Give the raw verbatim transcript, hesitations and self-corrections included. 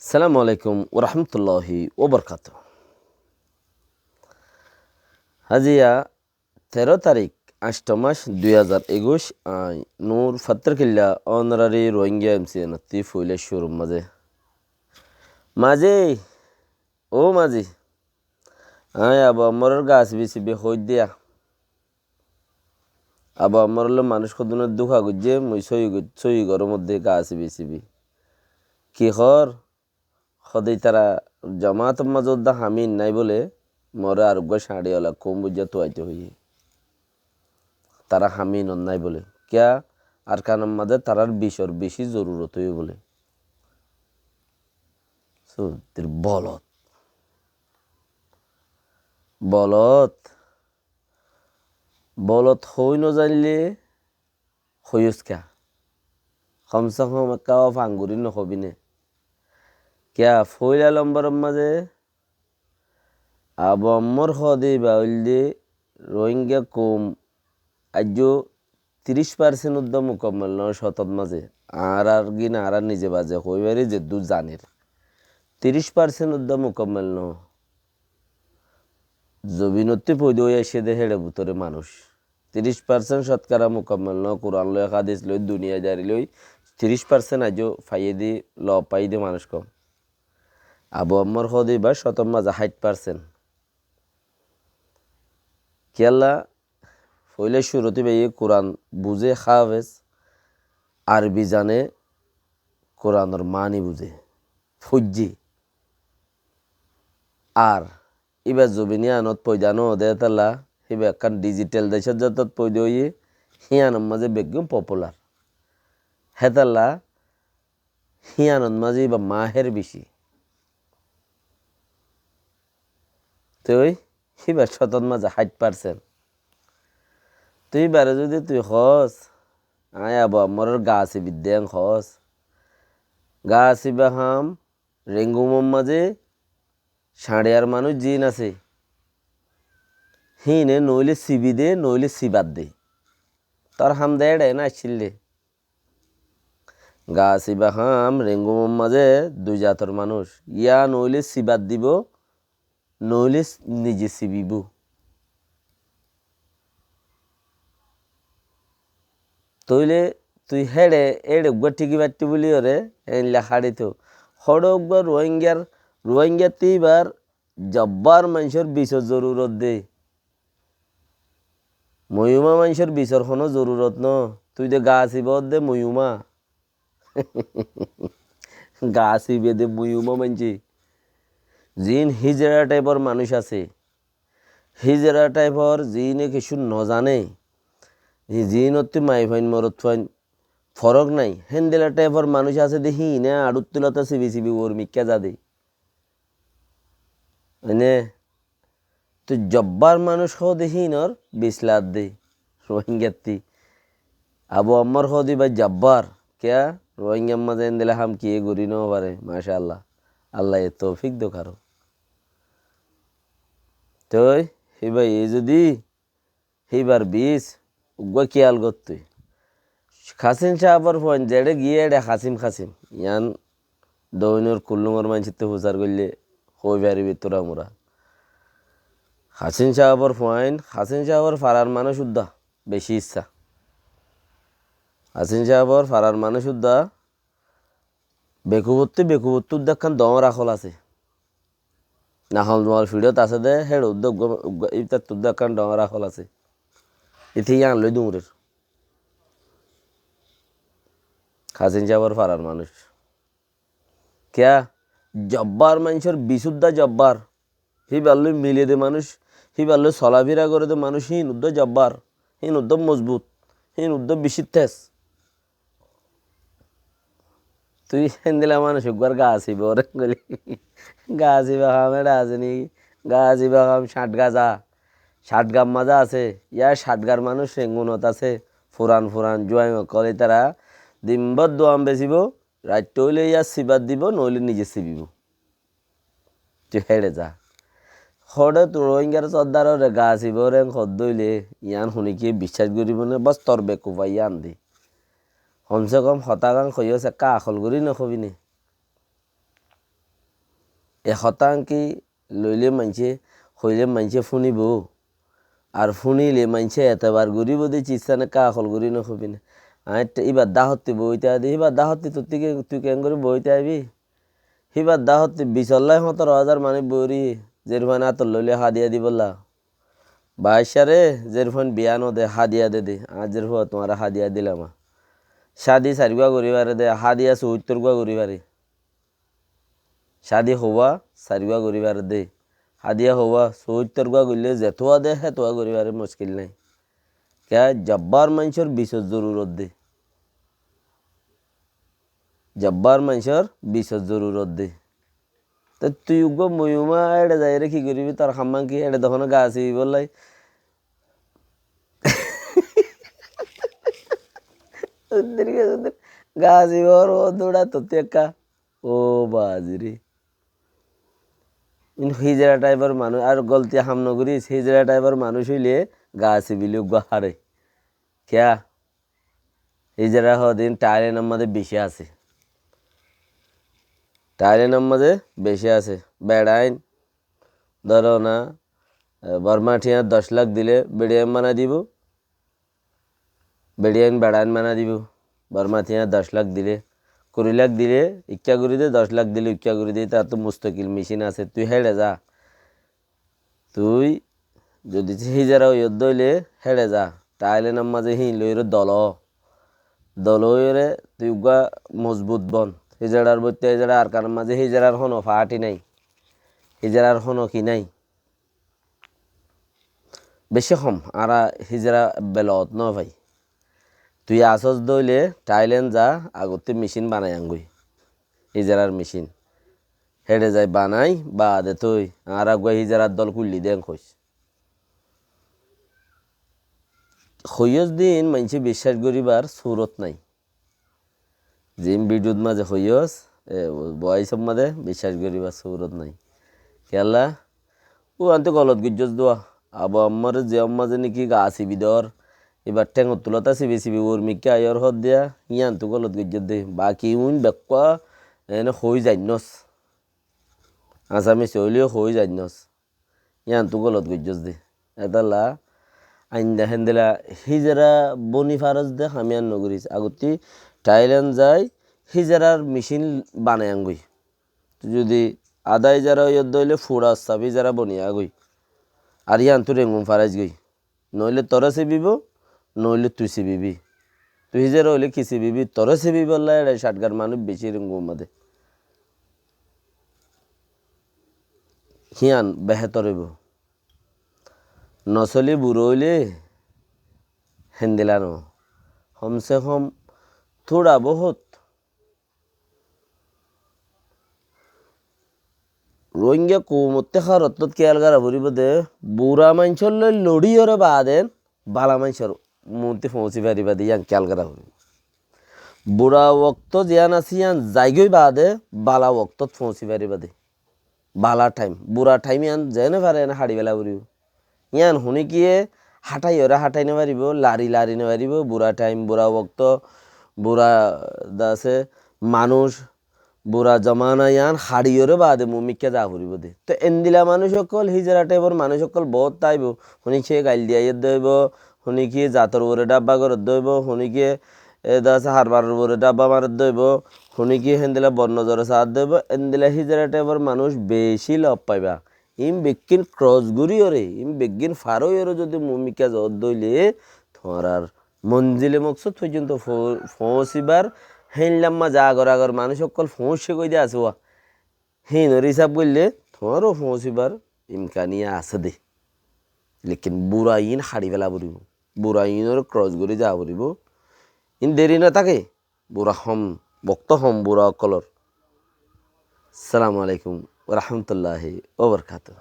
Assalamu alaikum warahmatulláhi wabarakátuhu. Aijja teró tarík, añctho mac, dui házar ekuic, añí Nur Fattarkilla, ónorari Rohingya M C N ottú foila cúrur mazé. Mazi, ó mazi, añí Abu Ammáror gaa sibi sibi hoóidde. Abu Ammáror loi manúic hodún dúka goijjé, mui sóiyi goi-, sóiyi gorór modde gaa sibi sibi. Ki hoór? Hoóde ítara jamaator mazé udda hamin nái bóle, moré areggúa cáñçi ola koum buijjá tuaitó hoiyé. Tará hamin ot nái bóle. Kiyá? Arkanor mazé tarár bicor beci zorurot óiye bóle. Sóttir bolot. Bolot. Bolot hoói nozainle hoiyós kiyá? Hom se hom ekká of angurí nohóbi né? Kiyá, foila lomboror mazé Abu Ammár hoóde íba óilde Rohingya koum aijjó tiríc parsent udda mukammal noó cótot mazé. Añárar gín añára nize baze hoói fari zeddúr zanir. Tiríc parsent udda mukammal noó. Zobinottú foida ói aiccé dé héçe bútore manúic. Tiríc parsent cótkara mukammal noó, Kuran loi, hádis loi, duniyadari loi, tiríc parsent aijjó faiyé dé, lob faiyé dé manúic kom. Abu Ammár hoóde íba cótot mazé háit parsent. Kiyólla, foila cúrut íbayé Kuran buzé háfez, Arbi zane, Kuranor maáni buzé, foijjé. Ar íba zobin yíanot foida noó dé hétolla, íba ekkán dijital decót zetót foida óiye, híyanor mazé beggún popular. Hétolla híyanor mazé íba mahér beci. Toi íba cótot mazé háit parsent. Toi íbaré zodi tui hoós, añí Abu Ammáror gaa sibi dé en hoós. Gaa siba ham Rengumor mazé cáñçiyar manúic ziín asé, híine noóile sibi dé, noóile sibar dé. Tor ham dé éçe ná accíl dé. Gaa siba ham Rengumor mazé dui zator manúic, yá noóile sibar dibó, noóile s-, nize sibibó. Tóile tui héçe, éçe uggúa thíki faitté bóli oré, héinla háçito. Hoçé uggúa Ruáingar, Ruáingattú íbar jabbar maincór bisor zorurot dé. Moiyuma maincór bisor honó zorurot noó. Tui de gaa siba ódde moiyuma. Gaa sibe de moiyuma maincé. Ziín híjera thaipor manúic asé. Híjera thaipor ziíne kessú nozané. Ziínottú maiyafuain morotfuain forók nái. Héndila thaipor manúic asé de híine añçúr tulóta sibi sibi uor mikká za de. Mane, tui jabbar manúic hoóde híinor bisla adde, Ruáingattí. Abu Ammár hoóde íba jabbar. Kiyá? Ruáingar mazé endilla ham kiyé gorí nofaré, macállah. Allaye toufik douk aró. Toi, híba e zodi híbar bis uggúa kiyal gottí. Hasin sábor fuain zeçé giyé éçe Hasim Hasim. Yián doóinor kullúngor maincóttu fusar goillé hoói faribí tura mura. Hasin sábor fuain, Hasin sábor farar manúic udda beci issá. Hasin sábor farar manúic udda bekubottú, bekubottú udda ekkán doóñr akól asé. Nahal nual fiçót asé dé, héçe uddá uggúa, uggúa, ítattú uddá ekkán doóñr akól asé. Íte yían loi duñrér. Hasin sábor farar manúic. Kiyá? Jabbar maincór bis uddá jabbar. Híbar loi mile de manúic, híbar loi solafira goré de manúic, híin uddá jabbar, híin uddá mozbut, híin uddá beci tez. Tui héndila manúic uggúar gaa siba óre goilé. Gaa siba ham éçe asé né? Gaa siba ham Cátgaza. Cátgar mazé asé. Yá Cátgar manúic Rengunot asé. Furan furan juain ókkol ítara din bór duan besibo. Raitta óile yá sibar dibo, noóile nize sibibó. Tui héçe za. Hoçé tui Ruáingar soddaroré gaa siba óre hoódde óile, yián hone kiyé biccác goríbo né? Bos tor bekufai yián de. Hom se hom hotá gán hoiyós ekká akól gorí nohóbi né? E hotá ki loile maincé, hoile maincé fúnibo. Ar fúnile maincé etebar goríbo de, cissá ne ká akol gorí no hobi ne. Aññí te íbar dahotti boói táibi, híbar dahotti tui ke-, tui keéngorí boói táibi? Híbar dahotti bisollá hóñtoro házar manúic boói, zerfúain átot loile hádiya dibollá. Baáiccáre zerfúain biyá no de, hádiya de de. Añár zerfúa tuáñre hádiya dilam. Cádi sairgúa gorí fare de, hádiya suúittorgúa gorí fare. Cádi houwá sairgúa gorí fare de. Hádiya houwá suúittorgúa goillé zetuá de hétuá gorí fare, muckil nái. Kiyá, jabbár maincór bisot zorurot de. Jabbár maincór bisot zorurot de. Te tui uggúa moiyumá éçe zaiyóre ki goríbi, tor hammán ki? Éçe de honó gaa sibibóllai. Gaa sibibór ó dúra tottí ekká. Ó bazire. In híjera thaibor manúic, ar golti ham no goris, híjera thaibor manúic óile gaa sibilé uggúa háre. Kiyá? Híjera hodin Thailenor mazé beci asé. Thailenor mazé beci asé. Beçain, dóro na, e, Borma thiañ doc lak dilé beçiyain banai dibo. Beçiyain beçain banai dibo. Borma thiañ doc lak dilé, kuri lak dilé ikká gorí de, doc lak dilé ikká gorí de, tar to mustakil micin asé, tui héçe za. Tui zodi híjera óiyot dóile héçe za. Thailenor mazé híin loiyóre dolo. Dolo óiyóre tui uggúa mozbut bon. Híjerar boitte híjera Arkanor mazé híjerar honó faáti nái. Híjerar honó ki nái. Beci hom, añára híjera belot no fai. Tui asós dóile Thailen za, agottí micin banai angói. Híjerar micin. Héçe zai banai, baade tui, añára uggúa híjerar dol kúilli de en hois. Hoiyós din maincé biccác goríbar surot nái. Zin bidiyot mazé hoiyós, e, boaisor mazé biccác goríbar surot nái. Kiyólla? Ó, aññí to golot goijjós dua. Abu Ammar ze ammá ze niki gaa sibi dor, ibar théngor tulóta sibi sibi uor mikká aiyór hoóddiya, yíantu golot goijjós de. Baki uin bekkúa ene hoói zainnós. Asamís óileyo hoói zainnós. Yíantu golot goijjós de. Étalla aindá héndilla híjera boni faros de ham yían no goris. Agottí Thailen zai híjerar micin banai angói. Tui zodi adá híjera óiyot dóile fura ossaf híjera boni agói. Ar yíantu rengun farais gói. Noóile toré sibibo, noóile tui sibibi. Tui híjera óile ki sibibi? Toré sibibolla éçe cátgar manúic beci rengun mazé. Hían behétor óibo. Nosóli buro óile héndilla no. Hom se hom túra bohút. Rohingya koumottú hárottót kiyál gorá foribó de, bura maincór loi loçiyóre baade bála maincór muúntu foóñsi faribá de, yían kiyál gorá foribó. Bura wokto ziyán asé yían zaigói baade bála woktót foóñsi faribá de. Bála thaim, bura thaim yían zeéne fare ene haçi fela foribó. Yían honíkiye háthaiyoré háthai no faribó, lari lari no faribó, bura thaim, bura wokto, bura dase manúic, bura zomana yían haçiyoré baade muúmikká za foribó de. Te endilla manúic ókkol, híjera thaibor manúic ókkol boóut táibo. Honíkiye gail diya yédde óibo, honíkiye zator uore dhábba goredde óibo, honíkiye e dase harbaror uore dhábba maredde óibo, honíkiye héndilla bor nozore saádde óibo, endilla híjera thaibor manúic beci lof faiba. Iín bekkín kros goríyoré, iín bekkín far óiyoré zodi muúmikká zoódde óile, tuáñrar monzile moksód foijjonto fo-, foóñsibar héinlamma ze agor agor manúic ókkol foóñsegói de asé wá. Híinor hísab goille tuáñró foóñsibar imkaniya asé de. Lekin bura iín haçi fela foribó. Bura iínoré kros gorí za foribó. Iín deri no táke. Bura hom, wokto hom bura ókkolor. Assalamu alaikum wa rahmatullahi wa barakatuhu.